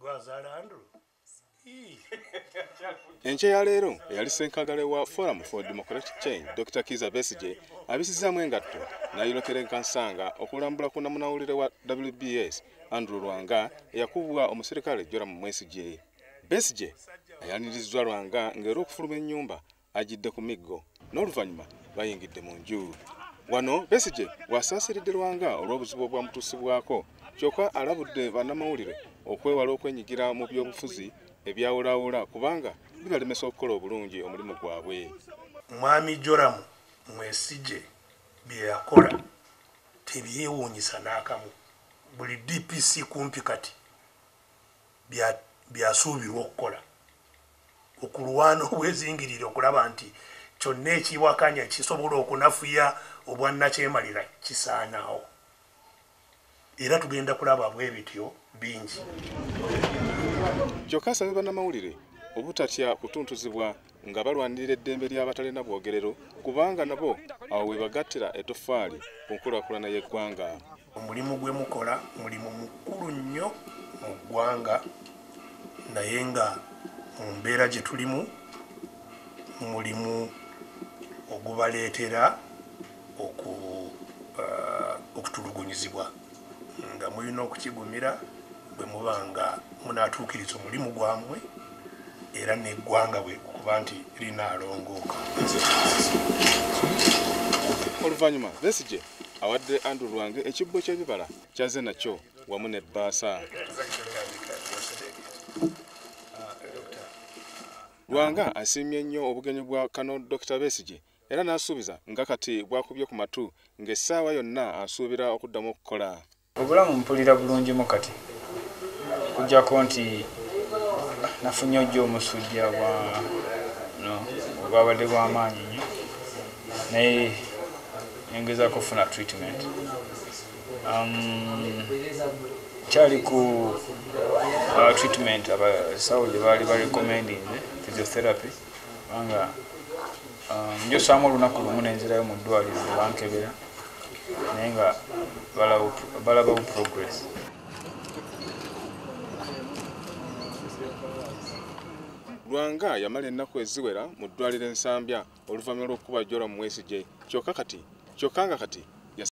Gwazaala Andrew. Enkya ya leero eyali ssenkagale wa Forum for Democratic Change Dr. Kizza Besigye abisizaamu engatto n'ayolekera Kansanga okulambula ku namunawulire wa WBS Andrew Lwanga eyakubwa omusirikale Joram Mwesigye. Besigye ayaniriziddwa Lwanga ng'era okufuluma ennyumba ajjidde ku miggo n'oluvannyuma bayingidde mu nju. Wano Besigye bw'asaasiridde Lwanga olw'obuzibu obwamutuusibwako, kyokka alabudde bannamawulire okwewala okwenyigira mu byobufuzi ebyawulawula kubanga bibalemesa okukola obulungi omulimu gwabwe. Mwami Joram Mwesigye bye yakola tebyewuunyisa n'akamu. Buli DPC kumpi kati byasuubirwa okukola, okulwana obwezingirire okulaba nti kyonna ekiwakanya kisobola okunafuya obwannakyemalira kisaanaawo. Era tugenda kulaba bwe bityo bingi. Kyokka asabye bannamawulire obutatya kutuntuzibwa nga balwanirira eddembe ly'abatalina bwogerero kubanga nabo awo we bagattira ettoffaali ku nkulaakulana y'eggwanga. Omulimu gwe mukola mulimu mukulu nnyo mu ggwanga, naye nga mu mbeera gye tulimu mulimu ogubaleetera okutulugunyizibwa, nga mulina okukigumira bwe muba nga munaatuukiriza omulimu gwammwe era n'eggwanga bwe okuba nti linaalongooka. Oluvannyuma Besigye awadde Andrew Lwanga ekibbo ky'ebibala kyazze nakyo wamu n'ebbaasa. Lwanga asiimye nnyo obugenyi bwa Kano Dr. Besigye era n'asuubiza nga kati bwakubye ku matu ng'essaawa yonna asuubira okuddamu okukola. Obulamu mpulira bulungi mu kati, kujjako nti nafunye ojja omusujja ogwabadde gw'amaanyi nnyo, naye ngezaako okufuna treatment. Kyali ku treatment abasawo gye baali barecommendinze physiotherapy, kubanga njosaamu olunaku lumu nenzirayo mu ddwaliro ne bankebera, naye nga balabawo progress. Lwanga yamala ennaku eziwera mu ddwaliro Ensambya oluvannyuma lw'okukuba Joram Mwesigye, kyokka nga kati